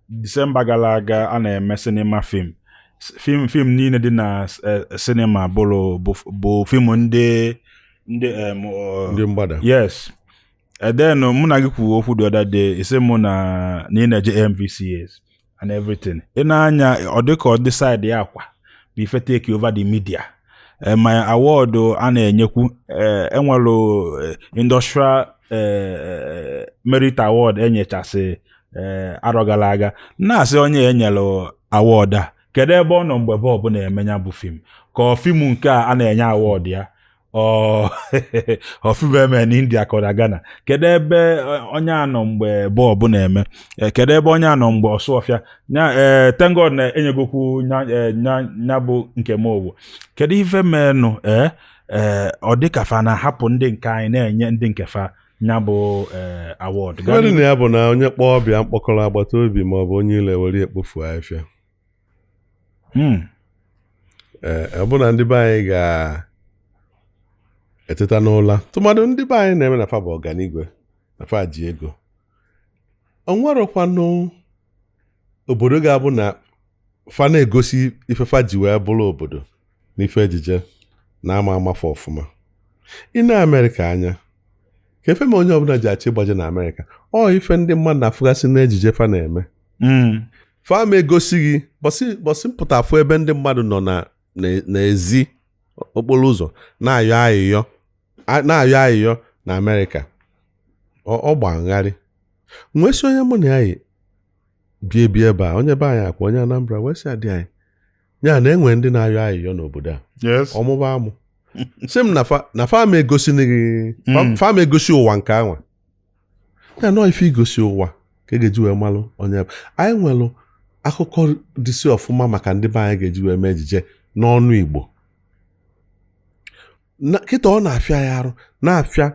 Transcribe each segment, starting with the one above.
Disemba gara aga a na-eme cinema film film niile dị na cinema bụrụ bụ film ndị Ndị mgbada. Yes. And then mụ na gị kwuru okwu the other day, isi mụ na ị na-eje AMVCAs and everything. Ị na-anya, ọ dị ka ọ dị side ya akwa bụ ife take over the media. Ma award a na-enyekwu, enwelu industrial merit award enyechasị arọ gara aga, na-asị onye enyelu award a, kedu ebe ọ nọ mgbe Bob na-eme ya bụ film? Ka ọ film nke a na-enye award ya, ọ film eme n'India ka ọ na Ghana? Kedu ebe onye a nọ mgbe Bob na-eme? Kedu ebe onye a nọ mgbe Ọsụọfịa nya? Thank God na enyegokwu nya, nya bụ nke m owu. Kedu ife menụ? Ee, ọ dị ka fa na-ahapụ ndị nke anyị na-enye ndị nke fa nya bụ award. Ife dị na ya bụ na onye kpọọ ọbịa mkpọkọrọ agbata obi ma ọ bụ onye ile were ekpofu ahịfịa. Ee, ọ bụ na ndị be anyị ga-eteta n'ụla, tụmadụ ndị be anyị na-eme na fa bụ ọganigwe na fa ji ego, o nwerọkwanụ obodo ga-abụ na fa na-egosi ife fa ji wee bụrụ obodo n'ife ejije na-ama amafe ọfụma. Ị na Amerịka anya ka efe ma onye ọbụla ji achọ ịgbaje na Amerịka, ọ ife ndị mmadụ na-afụgasị n'ejije fa na-eme. Fa ma egosi gị bọsị bọsị mpụta afụ ebe ndị mmadụ nọ na n'ezi okporo ụzọ na-ayọ ayịyọ na-ayọ ayịyọ na Amerịka, ọ gba ngharị. Nwee sị onye mụ na ya yi bi ebi ebe a, onye be anyị akwa onye Anambra, wee sị adị anyị ya na enwe ndị na-ayọ ayịyọ n'obodo a. Ọmụba amụ sị m na fa ma egosi gị fa ma egosi ụwa nke anwa ya nọọ ife igosi ụwa ka e ga-eji wee malụ onye bụ. Anyị nwelụ akụkọ dịsị ọfụma maka ndị be anyị ga-eji wee mee ejije n'ọnụ Igbo na kịta. Ọ na-afịa ya arụ, na-afịa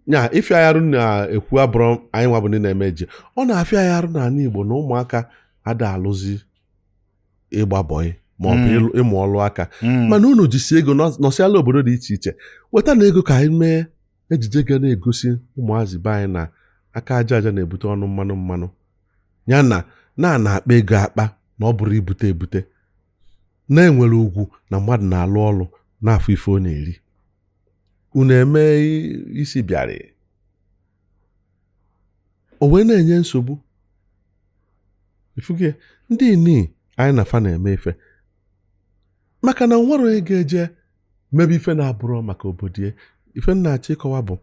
nya ịfịa ya arụ na-ekwu abụrụ anyị nwa bụ ndị na-eme ejije. Ọ na-afịa ya arụ n'ala Igbo na ụmụaka ada alụzi ịgba bọyị ma ọ bụ ịmụ ọlụ aka. Mana unu jisi ego nọsịala obodo dị iche iche weta na ego ka anyị mee ejije ga na-egosi ụmụazị be anyị na aka aja aja na-ebute ọnụ mmanụ mmanụ, ya na na na-akpa ego akpa, na ọ bụrụ ibute ebute na-enwere ugwu na mmadụ na-alụ ọlụ na-afụ ife ọ na-eri. Unu eme isi bịara o wee na-enye nsogbu ifuge ndị ni anyị na fa na-eme ife, maka na nwere onye ga-eje mebe ife na-abụrụ maka obodo ya. Ife m na-achọ ịkọwa bụ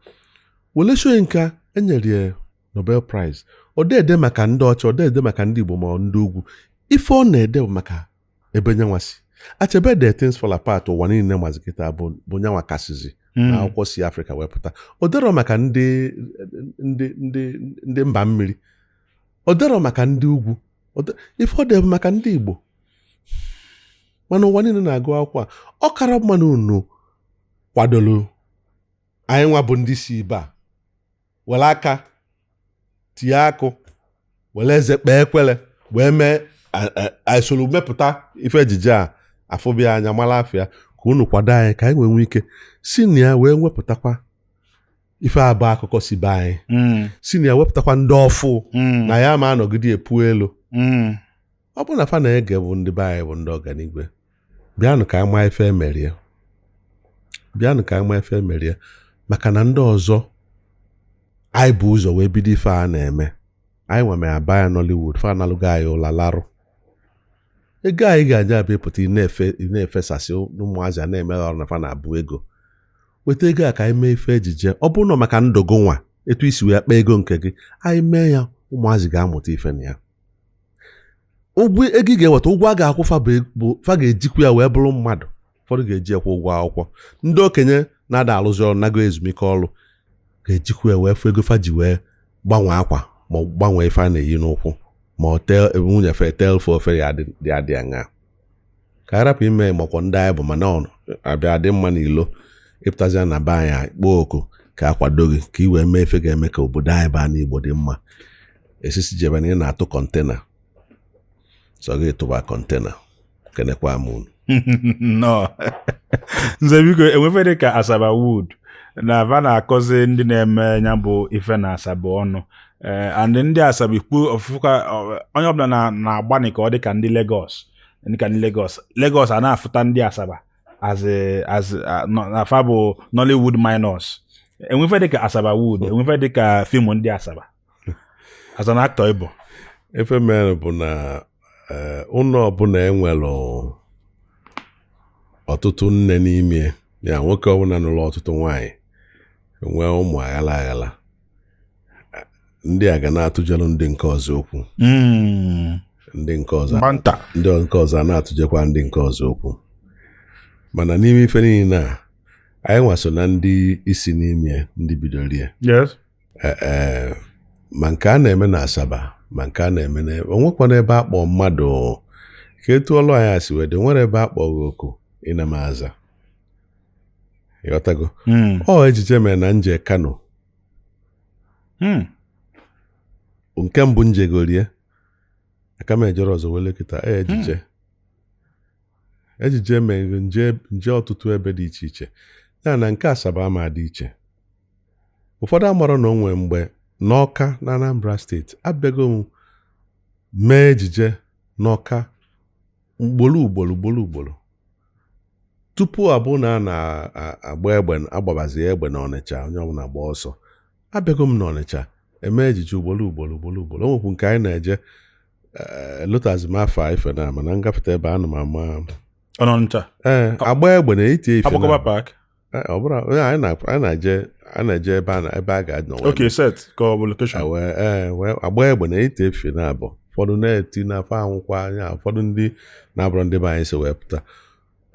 Wole Soyinka enyere ya Nobel Prize, ọ dede maka ndị ọcha, ọ dede maka ndị Igbo ma ọ ndị ugwu. Ife ọ na-ede bụ maka ebe nyanwa si. Achebe de Things Fall Apart ụwa niile mazi kịta bụ nyanwa kasịzi na akwụkwọ si Afrịka wepụta. O dero maka ndị mba mmiri, o dero maka ndị ugwu. Ife ọ dị bụ maka ndị Igbo, mana ụwa niile na-agụ akwụkwọ a. Ọ kara mma na unu kwadoro anyị nwa bụ ndị si ibe a were aka tinye akụ, were eze kpee ekwere, wee mee anyị soro mepụta ife ejije a afụbịa anya mara afịa, ka unu kwado anyị ka anyị wee nwee ike si na ya wee wepụtakwa ife abụọ akụkọ si be anyị, si na ya wepụtakwa ndị ọfụ na ya ma anọgide epu elu. Ọ bụrụ na fa na-ege bụ ndị be anyị bụ ndị ọganigwe, bịanụ ka anyị maa ife emerie, bịanụ ka anyị maa ife emerie, maka na ndị ọzọ anyị bụ ụzọ wee bido ife a na-eme. Anyị nwe mere aba ya Nollywood, fa analụgo anyị ụla larụ ego anyị ga-aja abịa pụta. Ị na-efesasị ụmụazị a na-emeghe ọrụ na fa na-abụ ego. Weta ego a ka anyị mee ife ejije. Ọ bụrụ na maka ndụgụ nwa etu isi wee kpaa ego nke gị, anyị mee ya, ụmụazị ga-amụta ife na ya. Ụgwọ ego ị ga-eweta, ụgwọ a ga-akwụ fa bụ fa ga-ejikwa ya wee bụrụ mmadụ. Ụfọdụ ga-eji ekwe ụgwọ akwụkwọ, ndị okenye na-ada arụzi ọrụ nago ezumike ọrụ ga-ejikwa ya wee fụ ego fa ji wee gbanwee akwa ma ọ gbanwee ife a na-eyi n'ụkwụ, ma ọ tee nwunye fe tee ofe ofe ya dị adị aṅa ka a rapụ ime makwa ndị anyị bụ. Mana ọ abịa dị mma n'ilo ịpụtazịa na be anyị kpọọ oku ka a kwado gị ka ị wee mee ife ga-eme ka obodo anyị baa n'Igbo dị mma. Esisi jebe na ị na-atụ container sọ gị tụba container. Kenekwa m unu. Nnọọ nze, biko, enwefe dị ka Asaba Wood na ava na-akọzi ndị na-eme ya bụ ife na Asaba ọnụ. And ndị Asaba ikwu ofuka onye ọbụla na-agbani ka ọ dị ka ndị Lagos, dị ka ndị Lagos. Lagos a na-afụta ndị Asaba as na fa bụ Nollywood minus. Enwefe dị ka Asaba Wood, enwefe dị ka film ndị Asaba as an actor ịbụ? Ife mere bụ na ụlọ ọbụla enwelụ ọtụtụ nne n'ime ya, nwoke ọbụla nụrụ ọtụtụ nwaanyị nwee ụmụ aghala aghala, ndị a ga na-atụjelụ ndị nke ọzọ okwu. Ndị nke ọzọ Gbanta. Ndị nke ọzọ a na-atụjekwa ndị nke ọzọ okwu. Mana n'ime ife niile a, anyị nwa so na ndị isi n'ime ndị bidoro ya. Ee, ma nke a na-eme na Asaba, ma nke a na-eme na onwekwana ebe akpọ mmadụ ka etu ọlụ anyị si wee dị, nwere ebe akpọ gị oku ịna m aza, ịghọtago? Ọ ejije mere na nje Kano. Nke mbụ njegorie aka m ejere ọzọ wele kịta. Ejije mere nje nje ọtụtụ ebe dị iche iche, ya na nke Asaba ama dị iche. Ụfọdụ amarọ na o nwee mgbe n'Ọka na Anambra Steeti abịago m mee ejije n'Ọka ugboro ugboro ugboro ugboro tupu abụ na a na-agba egbe, agbabazi egbe n'Ọnịcha, onye ọbụla gba ọsọ. Abịago m n'Ọnịcha eme ejije ugboro ugboro ugboro ugboro. O nwekwu nke anyị na-eje lotazi m afa ife na mana ngafete ebe ana m ama. Ọnọncha? Ee, agba egbe na-eti ife na Agbakọba Park? Ee, ọ bụrụ anyị na-eje ebe a ga-anọ wee Okay, set ka ọ bụ location? Wee ee wee agba egbe na-eti efe na abụ, ụfọdụ na-eti n'afọ anwụkwa anya, ụfọdụ ndị na-abụrụ ndị be anyị si wee pụta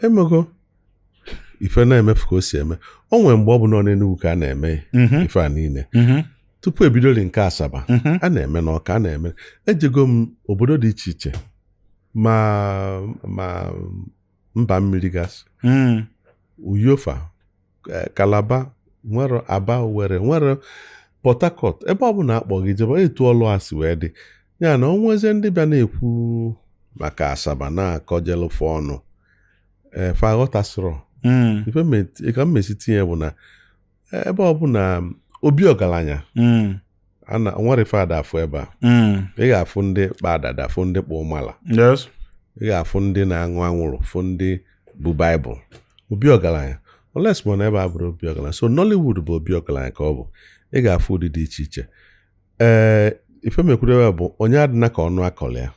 emego ife na-emefu ka o si eme. O nwere mgbe ọ bụ nọ n'Enugu ka a na-eme ife a niile tupu ebidoli nke Asaba. A na-eme n'Ọka, a na-eme, ejego m obodo dị iche iche, ma mba mmiri gasị, Uyofa, Calabar, nwere Aba, Owerri, nwere Port Harcourt, ebe ọ bụla akpọ gị jebe etu ọlụ a si wee dị. Ya na onwezie ndị bịa na-ekwu maka Asaba na-akọjelụfe ọnụ, ee, fa aghọtasịrọ. Ife ka m mesi tinye bụ na ebe ọ bụ na obi ọgaranya ana nwere ife ada afụ ebe a. Ị ga-afụ ndị kpa adada, fụ ndị kpa ụmala. Ị ga-afụ ndị na-aṅụ anwụrụ, fụ ndị bụ baịbụl. Obi ọgaranya oles ma na ebe a bụrụ obi ọgaranya. So Nollywood bụ obi ọgaranya ka ọ bụ. Ị ga-afụ ụdị dị iche iche. Ee, ife mekwudewe bụ onye adịna ka ọnụ akọlị ya,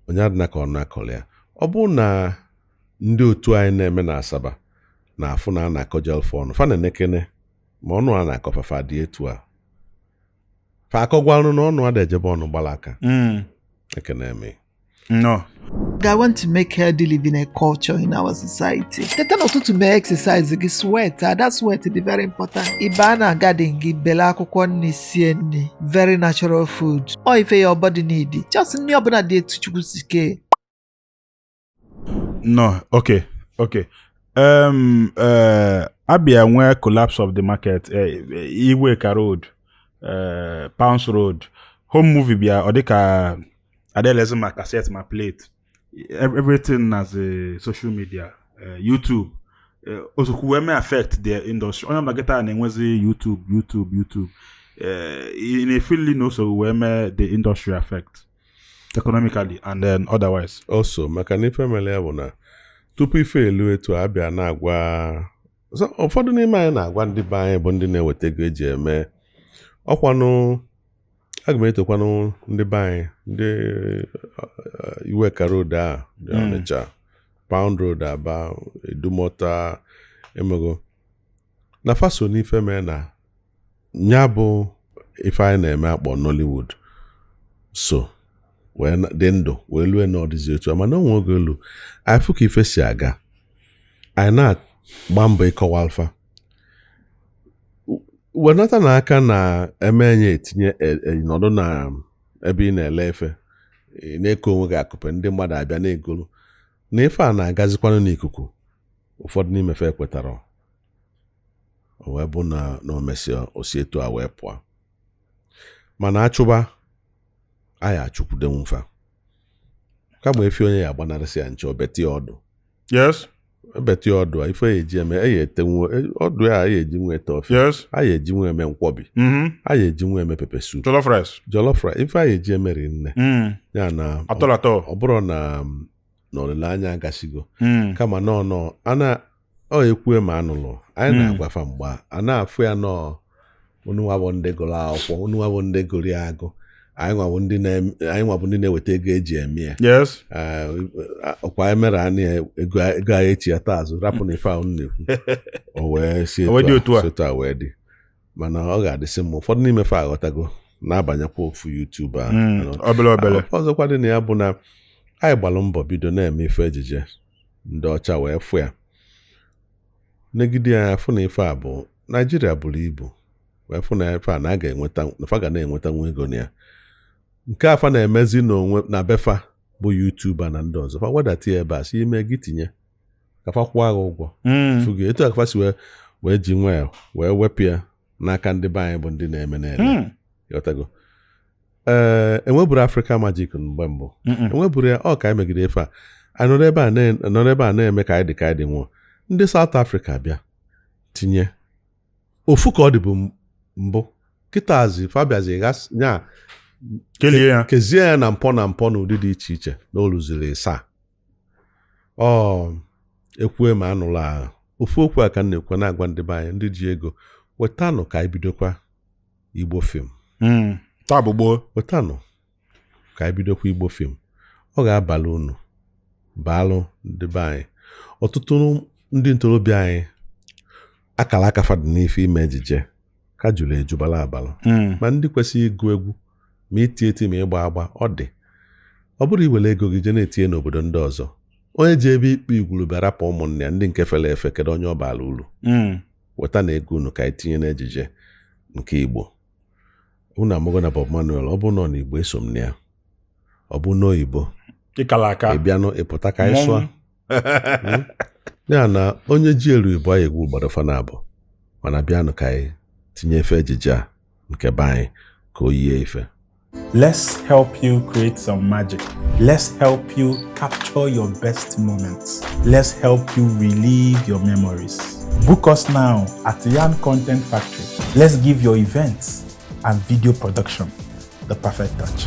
onye adịna ka ọnụ akọlị ya. Ọ bụrụ na ndị otu anyị na-eme na Asaba na-afụ na a na-akọjelfe ọnụ, fa na-enekene ma ọnụ a na-akọfafa dị etu a, fa akọgwarụ na ọnụ ada ejebe ọnụ gbara aka. Ekene eme. No. I want to make healthy living a culture in our society. Teta n'ụtụtụ, mee exercise gị, sweat, ada sweat dị very important. Ị baa na garden gị, bele akwụkwọ nri, sie nri, very natural food. Ọ ife your body need. Just nri ọbụla dị etu Chukwu si kee. No, okay. Abia nwee collapse of the market, Iweka Road, Pounds Road, home movie bịa ọ dịka adelezi ma cassette ma plate, everything as a social media, YouTube, osokwu wee may affect the industry. Onye ọbụla kịta na-enwezi YouTube, YouTube, YouTube. Ị na-efili na osogbu wee mee the industry affect economically and then otherwise? Also maka na ife mere ya bụ na tupu ife elu etu a abịa na-agwa. So, ụfọdụ n'ime anyị na-agwa ndị be anyị bụ ndị na-eweta ego eji eme ọkwanụ. Aga m etokwanụ ndị be anyị, ndị Iweka Road a dị Ọnịcha, Pound Road, Aba, Edumota, emego na faso n'ife mee na nya bụ ife anyị na-eme akpọ Nollywood so wee dị ndụ wee lue na ọdịzi otu a. Mana onwe oge elu anyị fụ ka ife si aga, anyị na-agba mbọ ịkọwa alfa wenata na aka na eme enye etinye nọdụ na ebe ị na-ele efe, ị na-eko onwe gị akụpe, ndị mmadụ abịa na-egolu na ife a na-agazikwanụ n'ikuku. Ụfọdụ n'ime fe ekwetara, o wee bụ na o mesịa o si etu a wee pụọ. Mana achụba anyị achụkwudenwu fa, kama efi onye ya agbanarịsị ya nche obeti ya ọdụ. Ebeta ya ọdụ a ife ya eji eme eya etenwu ọdụ ya ya eji nwe ete ofe. Yes. A ya eji nwe eme nkwọbi. A ya eji nwe eme pepper soup. Jollof rice. Jollof rice ife a ya eji emeri nne. Ya na Atọl atọ. ọ bụrụ na na olileanya agasigo. Kama nọ nọ ana ọ ekwue ma anụlụ anyị na-agwafa mgba a na-afụ ya nọọ unu nwa bụ ndị gụrụ akwụkwọ, unu nwa bụ ndị gụrụ ya agụ, anyị nwa bụ ndị na-eweta ego eji eme ya. Yes. Ọkwa anyị mere anyị ego anyị echi ya taa azụ rapụ na ife ahụ na-ekwu o wee si etu a wee dị, mana ọ ga-adịsị mma ụfọdụ n'ime fa aghọtago na-abanyekwa ofu YouTube a. Obele obele. Ọzọkwa dị na ya bụ na anyị gbalụ mbọ bido na-eme ife ejije ndị ọcha wee fụ ya negide ya fụ na ife a bụ Naijiria buru ibu wee fụ na ife a na a ga-enweta na fa ga na-enweta nwa ego na ya. Nke afa na-emezi n'onwe na befa bụ YouTuber na ndị ọzọ fa wedata ya ebe a si ime gị tinye ka fa kwụọ agha ụgwọ. Fugo etu akafa si wee ji nwa ya wee wepụ ya n'aka ndị be anyị bụ ndị na-eme na-eme. Ịghọtago? Ee, enweburu Africa Magic mgbe mbụ. Enweburu ya ọ ka anyị megide ife a anọrọ ebe a na-eme ka anyị dị ka anyị dị nwụọ. Ndị South Africa bịa tinye ofu ka ọ dịbụ mbụ kịtazi fabiazi nya kezie ya na mpọ na mpọ n'ụdị dị iche iche na oluziri ịsaa. Ọ ekwue ma anụla agha ofu okwu a ka m na-ekwu na-agwa ndị be anyị ndị ji ego wetanụ ka anyị bidokwa Igbo film. Taa bụ gboo. Wetanụ ka anyị bidokwa Igbo film. Ọ ga-abalị unu baalụ ndị be anyị. Ọtụtụ ndị ntorobịa anyị akara aka fadị n'ife ime ejije ka jụrụ eju bala abalị. Ma ndị kwesịrị ịgụ egwu ma iti eti ma ịgba agba ọ dị. Ọ bụrụ iwere ego gị jee na-etinye n'obodo ndị ọzọ onye ji ebe ikpe igwuru bịa rapụ ụmụnne ya ndị nke fere efe kedu onye ọ baala uru. Weta na ego unu ka anyị tinye n'ejije nke Igbo. Unu amụgo na Bob Manuel ọ bụ nọ n'Igbo eso m na ya, ọ bụ n'oyibo ị bịanụ ịpụta ka anyị sụọ ya na onye ji eru Igbo anyị egwu gbado fana abụọ, mana bịanụ ka anyị tinye ife ejije a nke be anyị ka o yie ife. Let's help you create some magic. Let's help you capture your best moments. Let's help you relive your memories. Book us now at Yarn Content Factory. Let's give your events and video production the perfect touch.